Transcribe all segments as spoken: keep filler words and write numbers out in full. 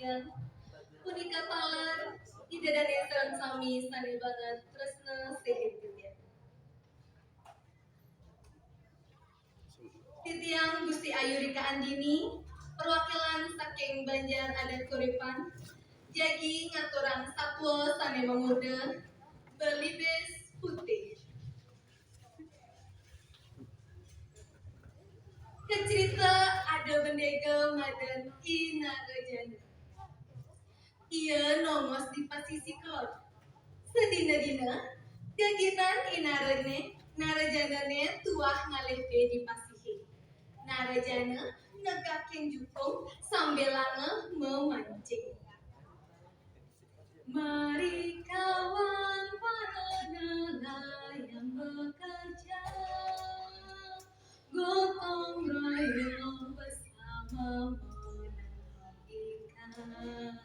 Punika taler Ida Dane sareng sami sane banget tresna sihin titiang. Titiang Gusti Ayu Rika Andini, perwakilan saking Banjar Adat Kuripan, jagi ngaturang satua sane mamurda Belibis Putih. Kacrita ada bendega madan I Narajana. Ia nongos di pasisi kelod. Sadina-dina, geginan I Narane, Narajanane tuah ngalih di pasihe. Narajana negakin jukung sambilanga mamancing. Mari kawan para nelayan bekerja, gotong royong bersama menangkap ikan.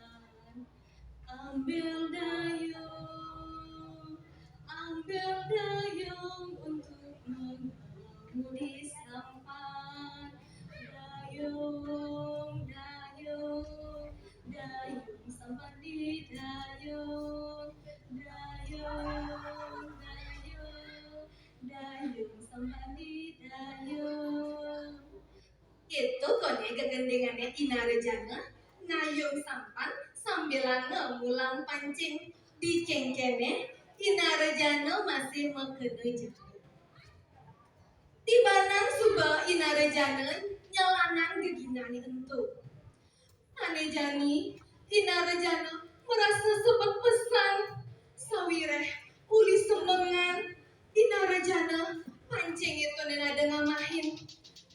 Ambil dayung, ambil dayung untuk mengemudi sampan. Dayung, dayung, dayung sampan di dayung. Dayung, dayung, dayung sampan di dayung. Itu kone gegendingane I Narajana, ngayung sampan sambilanga mulang pancing. Dikengkene, I Narajana masih makena jaga. Tibanan suba I Narajana nyelanang geginane ento. Ane jani, I Narajana marasa sebet pesan, sawireh uli semengan I Narajana pancing etonen ada ngamahin.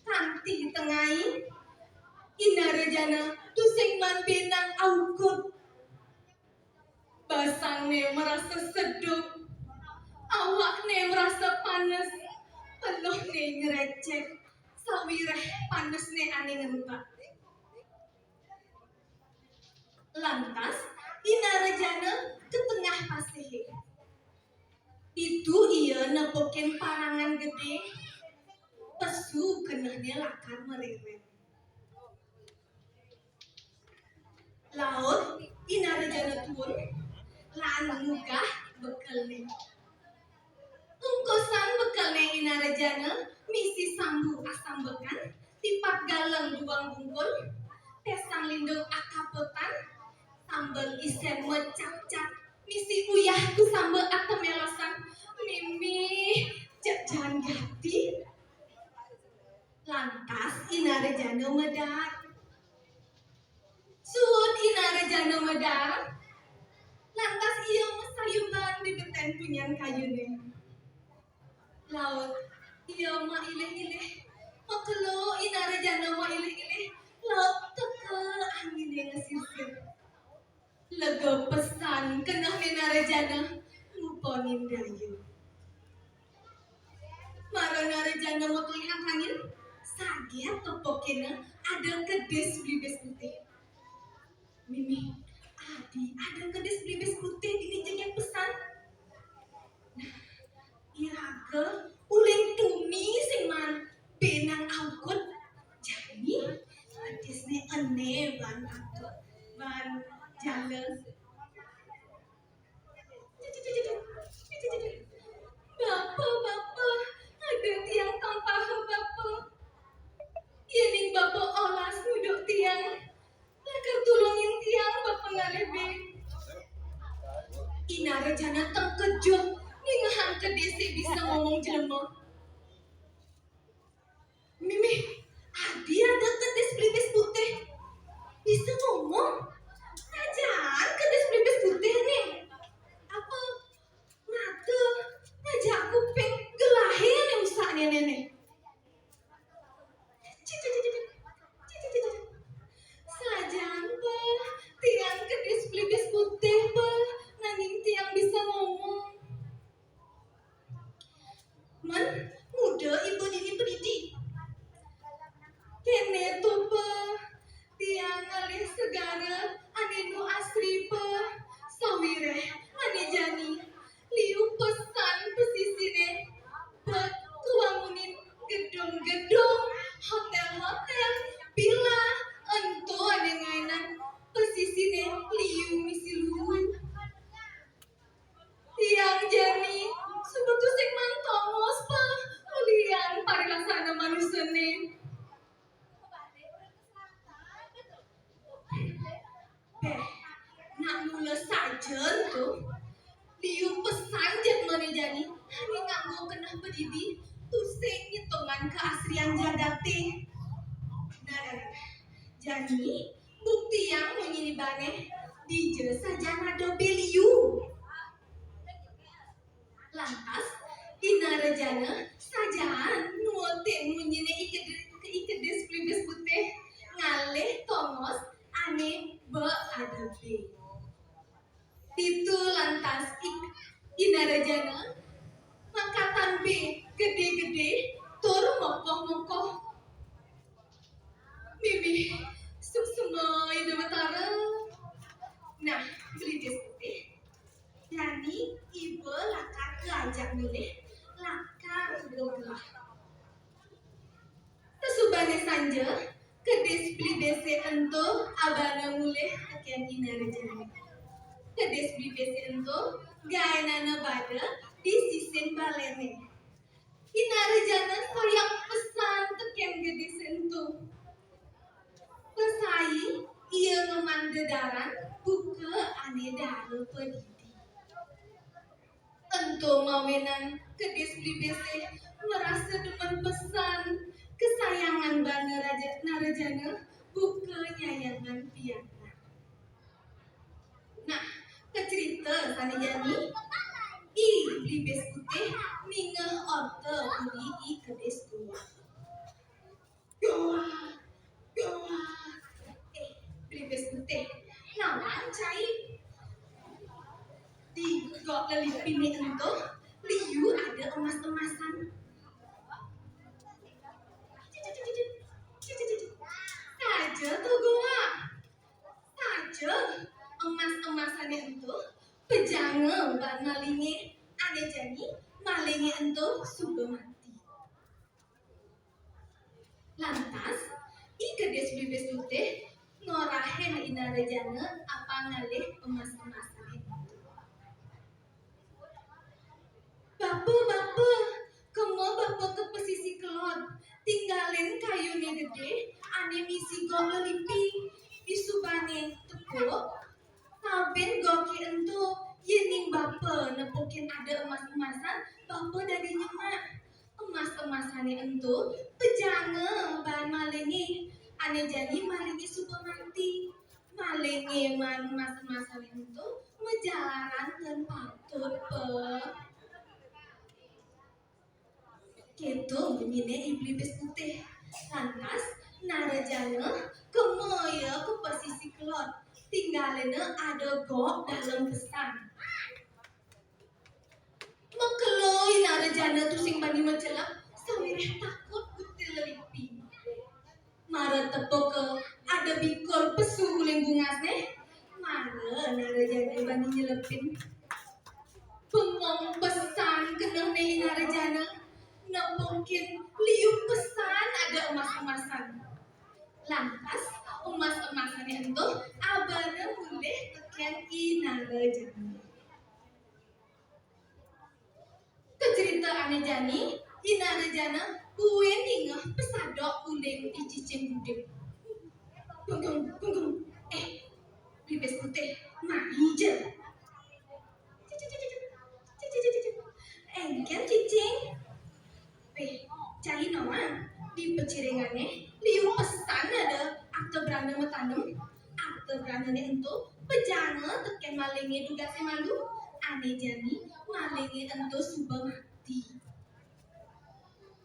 Kanti tengai, I Narajana tusing maan benang aukud. Basangne marasa seduk, awakne marasa panes, peluhne ngrecek, sawireh panesne ane ngentak. Lantas, I Narajana ka tengah pasihe. Ditu ia nepukin parangan gede, pesu kenehne lakar marereng. Laut, I Narajana tuun, lan ngugah bekelne. Ungkusan bekelne I Narajana misi sambu asambekan, tipat galeng duang bungkul, pesang lindung akaputan, sambel isen macapcap, misi uyah ku sambel atemelosan, mimih, jajan gati. Lantas I Narajana medar. Suud I Narajana medar, lantas ia masayuban di beten punyan kayune. Laut ia mailih-ilih, makelo I Narajana mailih-ilih, laut teka angine ngasisir. Lega pesan kenehne Narajana nguponin dayung. Mara Narajana matulihang angin, saget tepukina ada kedis belibis putih. Mimih, adi ada kedis belibis putih dini jegeg pesan. Nah, iraga uling tuni sing maan benang aukud. Jani, kedisne ene baan aukud, baan jala. Bapa, bapa, ada tiang tampaha bapa. Yening bapa olas nguduk tiang, lakar tulungin tiang bapa ngalih be. I Narajana tekejut ningehang kedise bisa ngomong jelema. Mimih, adi ada kedis belibis putih. Bisa ngomong. Ajaan kedis belibis putih nih. Apa mata, ngajak kuping, gelahe ane usahane ene. Jen tuh, liu pesan jadmane jani, ane nganggo keneh padidi, tusing nyetungan keasrian jagate. Nah, nah, nah. Jani, buktiang munyin ibane, dija sajan ada be liu. Lantas, I Narajana sajan nuutin munyine I Kedis, I Kedis Belibis Putih ngalih tongos ane be ada be. Ditu lantas I, I Narajana makatan be gede-gede tur mokoh-mokoh. Mimih suksma Ida Batara. Nah, Belibis Putih. Jani iba lakar ajak milih, lakar gelah. Sesubane sanja, kedis Belibise ento abana mulih teken I Narajana. Kedis Belibise ento gaenane bada di sisin balene. I Narajana sayang pesan teken kedis ento. Pesai ia ngeman dedaran buka ane dara padidi. Ento mawinan kedis Belibise merasa demen pesan kesayangan bana Raja Narajana buka nyayangan pianak. Nah, kacerita sane jani, I Belibis Putih ningeh orta uli I Kedis Goak. Goak, goak. Eh, Belibis Putih, nawan cai? Di gok lelipine ento liu ada emas-emasan. Saja to, Goak. Saja emas-emasane ento pejanga baan malinge, ane jani malinge ento suba mati. Lantas, I Kedis Belibis Putih ngorahin I Narajana apang ngalih emas-emasane ento. Bapa, bapa, kema bapa ka pesisi kelod, tinggalin kayune gede ane misi gok lelipi. Disubane tepuk, sabin goke ento, yening bapa nepukin ada emas-emasan, bapa dadi nyemak. Emas-emasane ento pejanga baan malinge, ane jani malinge suba mati. Malinge maan emas-emasane ento majalaran tan patut, Pe. Keto munyine I Belibis Putih. Lantas, Narajana kema ia ka pesisi kelod, tinggalina ada gok dalem pesan. Makelo I Narajana tusing bani macelep, sawiréh takut butil lelipi. Mara tepuka ada bikul pesu uling bungasné, mara Narajana bani nyelepin. Bengong pesan kenehné I Narajana, nepukin liu pesan ada emas-emasan. Lantas, emas-emasané ento abana mulih tekén I Narajana. Kacerita ané jani, I Narajana buin ningeh pesadok uling I Cicing Gudik. Gunggung, gunggung. Eh, Belibis Putih, mai ja. Éngkén, Cicing. Wéh, cai nawang, di peciringané liu pesan ada arta brana matanem. Arta branané ento pejanga tekén malingé dugasé malu. Ané jani malingé ento suba mati.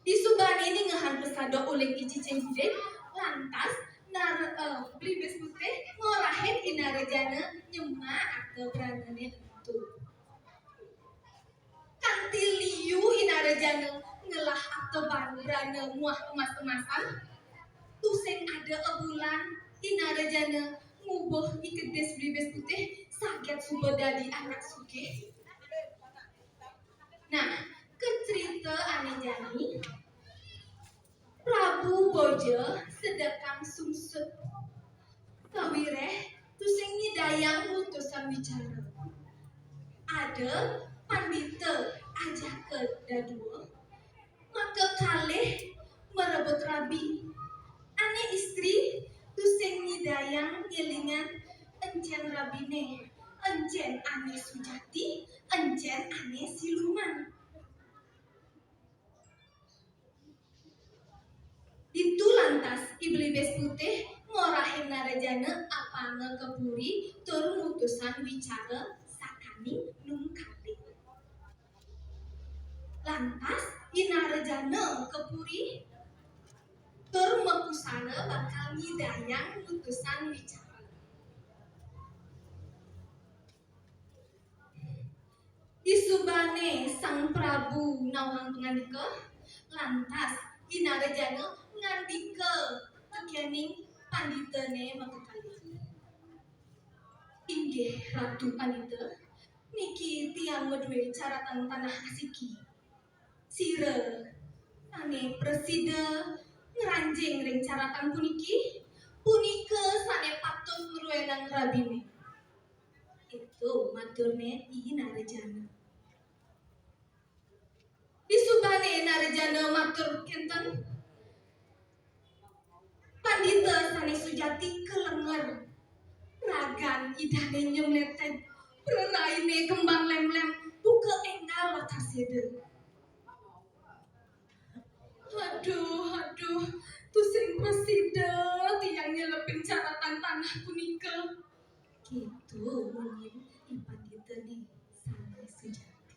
Disubané ningehang pesadok uling I Cicing Gudik, lantas Nar-, eh, Belibis Putih ngorahin I Narajana nyemak arta branané ento. Kanti liu I Narajana ngelah arta ban-, brana muah emas-emasan. Tusing ada ebulan, I Narajana ngubuh I Kedis Belibis Putih saget suba dadi anak sugih. Nah, kacerita ané jani, Prabu Baja sedekang sumsut. Sawiréh tusing nyidayang mutusang wicara. Ada pandita ajaka dadua, maka kalih marebut rabi. Ané istri tusing nyidayang ngelingang encén rabiné, encén Putih ngorahin narajana apanga ka puri tur mutusang wicara sakadi nungkadi. Lantas, i narajana ka puri tur mapusara bakal nyidayang mutusang wicara. Disubane Sang Prabu nawang pangandika, lantas i narajana ngandika tekening panditane makakalih. Inggih Ratu Pandita, niki tiang madue caratan tanah asiki. Sira sane prasida ngranjing ring caratan puniki, punika sane patut ngruenang rabine. Itu maturne i narajana. Disubane narajana matur kenten, pandita sane sujati kalenger. Ragan idane nyemleteg, praraine kembang lemlem, buka enggal latar seda. Aduh, aduh, tusing prasida tiang nyelepin caratan tanah punika. Gitu munyin i panditane sane sujati.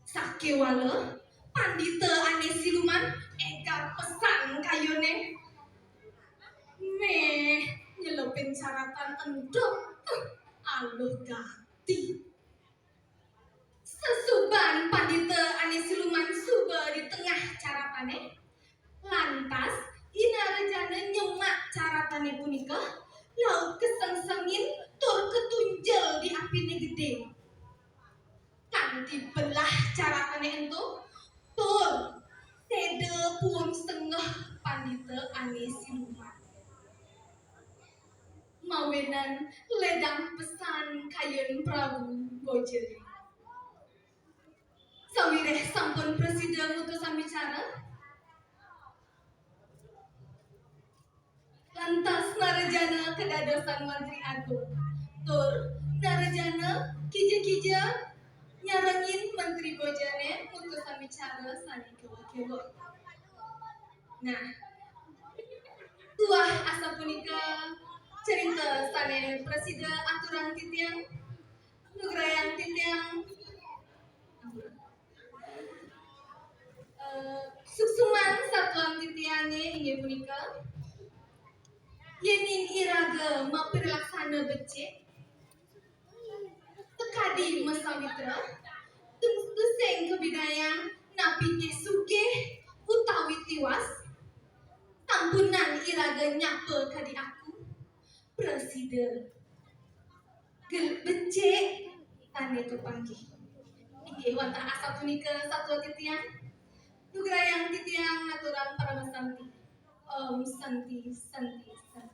Sakewala pandita ane siluman egar pesan kayune. Meh nyelepin caratan ento, aluh gati. Sesuban pandita ane siluman suba di tengah caratane, lantas i narajana nyemak caratane punika, laut kesengsengin tur ketunjel di apine gede. Kanti belah caratane ento, tur seda puun sengeh pandita ane siluman. Mawinan ledang pesan kayun Prabu Bojone. Sawiréh sampun prasida mutusang wicara, lantas narajana kadadosan Mantri Agung. Tur narajana kija-kija nyarengin Mantri Bojone mutusang wicara sane kewa-kewa. Nah, tuah asapunika cerita sane prasida aturang titiang, nugrayang titiang. Eh, suksman satuan titiange inggih punika, yening iraga mapirlaksana becik, sakadi masawitra, tus-, tusing kabidayang napi ke sugih utawi tiwas, sampunang iraga nyapa kadi aku, prasida gel-, becik tanda kepanggih. Inggih wantah asapunika satua titiang, nugrayang titiang ngaturang paramasanti. Om Santi, Santi, Santi.